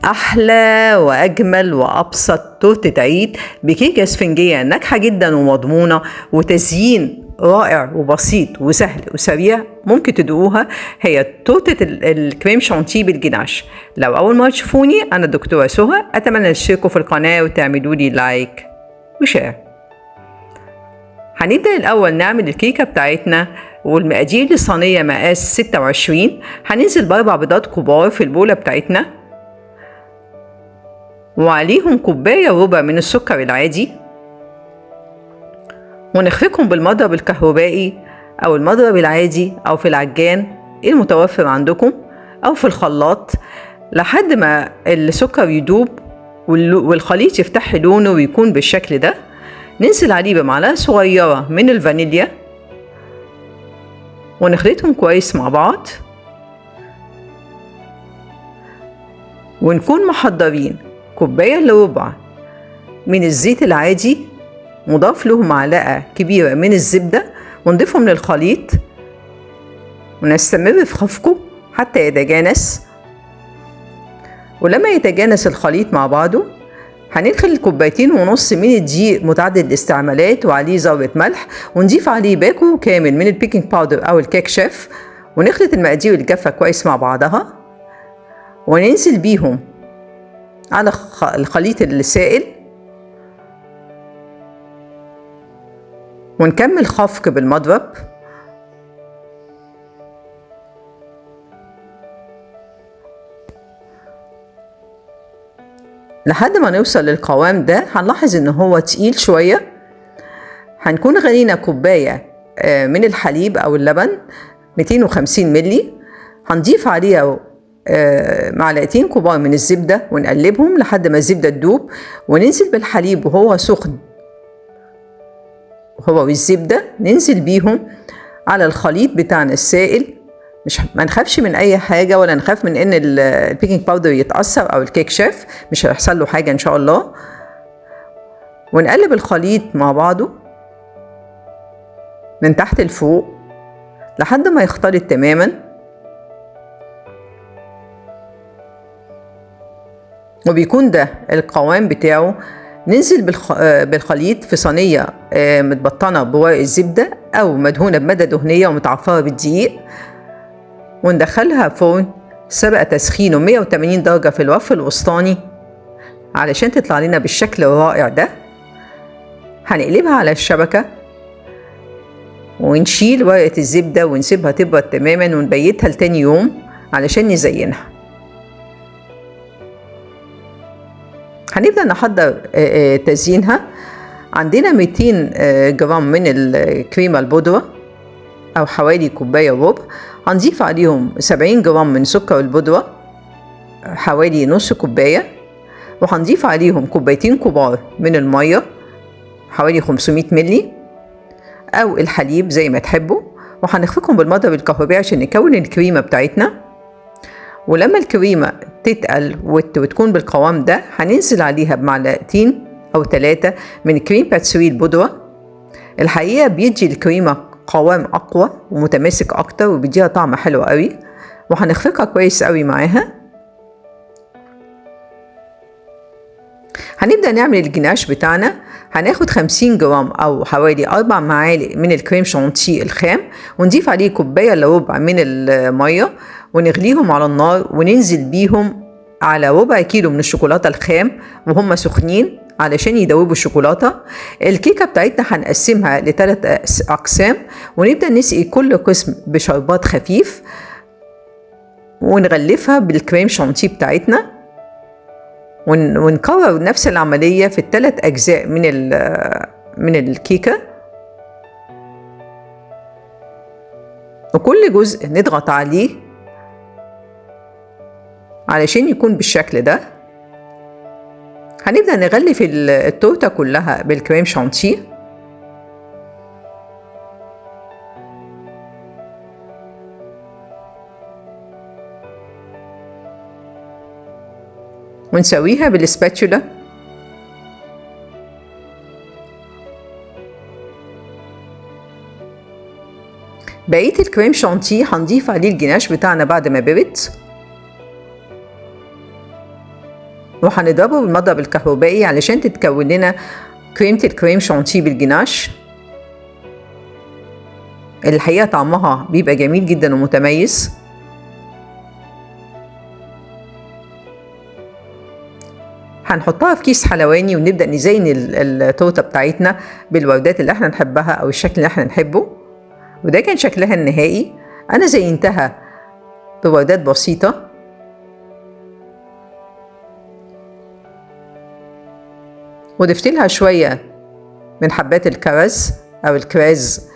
أحلى وأجمل وأبسط تورتة عيد بكيكة اسفنجية ناجحة جدا ومضمونة وتزيين رائع وبسيط وسهل وسريع ممكن تدوقوها، هي تورتة الكريم شانتيه بالجناش. لو أول مرة تشوفوني، أنا الدكتورة سهى، أتمنى تشتركوا في القناة وتعملوا لي like و share. هنبدأ الأول نعمل الكيكة بتاعتنا، والمقادير للصينية مقاس 26. هننزل بأربع بيضات كبار في البولة بتاعتنا، وعليهم كوباية وربع من السكر العادي، ونخفقهم بالمضرب الكهربائي أو المضرب العادي أو في العجان المتوفر عندكم أو في الخلاط لحد ما السكر يدوب والخليط يفتح لونه ويكون بالشكل ده. ننزل عليه بمعلقة صغيرة من الفانيليا ونخلطهم كويس مع بعض، ونكون محضرين كوباية إلا ربع من الزيت العادي مضاف له معلقة كبيرة من الزبدة، ونضيفهم للخليط ونستمر في خفقه حتى يتجانس. ولما يتجانس الخليط مع بعضه هندخل الكوبايتين ونص من الدقيق متعدد الاستعمالات وعليه ذرة ملح، ونضيف عليه باكو كامل من ال baking powder أو الكيك شيف، ونخلط المقادير الجافة كويس مع بعضها، وننزل بيهم على الخليط السائل، ونكمل خفق بالمضرب. لحد ما نوصل للقوام ده. هنلاحظ ان هو تقيل شوية. هنكون غلينا كوباية من الحليب او اللبن 250 ملي، هنضيف عليها معلقتين كبار من الزبدة ونقلبهم لحد ما الزبدة تدوب، وننزل بالحليب وهو سخن هو والزبدة، ننزل بيهم على الخليط بتاعنا السائل. مش ما نخافش من اي حاجة، ولا نخاف من ان ال baking powder يتأثر او الكيك شيف، مش هيحصل له حاجة ان شاء الله. ونقلب الخليط مع بعضه من تحت لفوق لحد ما يختلط تماما، وبيكون ده القوام بتاعه. ننزل بالخليط في صينية متبطنة بورق الزبدة أو مدهونة بمادة دهنية ومتعفرة بالدقيق، وندخلها فرن سبق تسخينه 180 درجة في الرف الوسطاني علشان تطلع لنا بالشكل الرائع ده. هنقلبها على الشبكة ونشيل ورقة الزبدة ونسيبها تبرد تماما، ونبيتها لتاني يوم علشان نزينها. هنبدأ نحضر تزيينها. عندنا 200 جرام من الكريمة البودرة أو حوالي كوباية وربع، هنضيف عليهم 70 جرام من سكر البودرة حوالي نص كوباية، وهنضيف عليهم كوبايتين كبار من المية حوالي 500 ملي أو الحليب زي ما تحبوا، وهنخفقهم بالمضرب الكهربائي عشان نكون الكريمة بتاعتنا. ولما الكريمة تتقل وتكون بالقوام ده هننزل عليها بمعلقتين أو 3 من كريم باتسري البودرة. الحقيقة بيدي الكريمة قوام أقوى ومتماسك أكتر وبيديها طعم حلو قوي، وهنخفقها كويس قوي معاها. هنبدأ نعمل الجناش بتاعنا. هناخد 50 جرام أو حوالي 4 معالق من الكريم شانتيه الخام، ونضيف عليه كوباية إلا ربع من المية، ونغليهم على النار، وننزل بيهم على ربع كيلو من الشوكولاتة الخام وهم سخنين علشان يدوبوا الشوكولاتة. الكيكة بتاعتنا هنقسمها لثلاث أقسام، ونبدأ نسقي كل قسم بشربات خفيف، ونغلفها بالكريم شانتيه بتاعتنا، ونكرر نفس العملية في الثلاث أجزاء من الكيكة، وكل جزء نضغط عليه علشان يكون بالشكل ده. هنبدأ نغلف التورتة كلها بالكريم شانتيه. ونسويها بالسباتشولا. بقية الكريم شانتيه هنضيف عليه الجناش بتاعنا بعد ما برد. وهنضربه بالمضرب الكهربائي علشان تتكون لنا كريمة الكريم شانتيه بالجناش. الحقيقة طعمها بيبقى جميل جدا ومتميز. هنحطها في كيس حلواني ونبدأ نزين التورتة بتاعتنا بالوردات اللي احنا نحبها او الشكل اللي احنا نحبه. وده كان شكلها النهائي. انا زينتها بوردات بسيطة. وضفت لها شوية من حبات الكرز او الكراز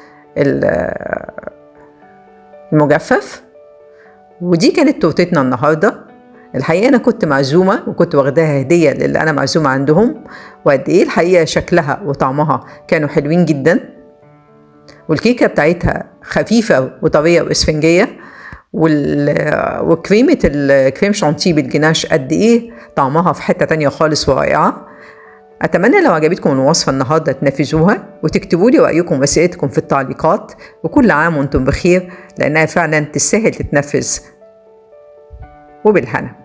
المجفف. ودي كانت تورتتنا النهارده. الحقيقة انا كنت معزومه وكنت واخداها هديه للي انا معزومه عندهم، وقد ايه الحقيقة شكلها وطعمها كانوا حلوين جدا، والكيكه بتاعتها خفيفة وطريه واسفنجيه، وكريمه الكريم شانتيه بالجناش قد ايه طعمها في حتة تانية خالص ورائعة. أتمنى لو عجبتكم الوصفة النهاردة تنفذوها وتكتبوا لي رأيكم وأسئلتكم في التعليقات، وكل عام وأنتم بخير لأنها فعلا تستاهل تتنفذ. وبالهنا.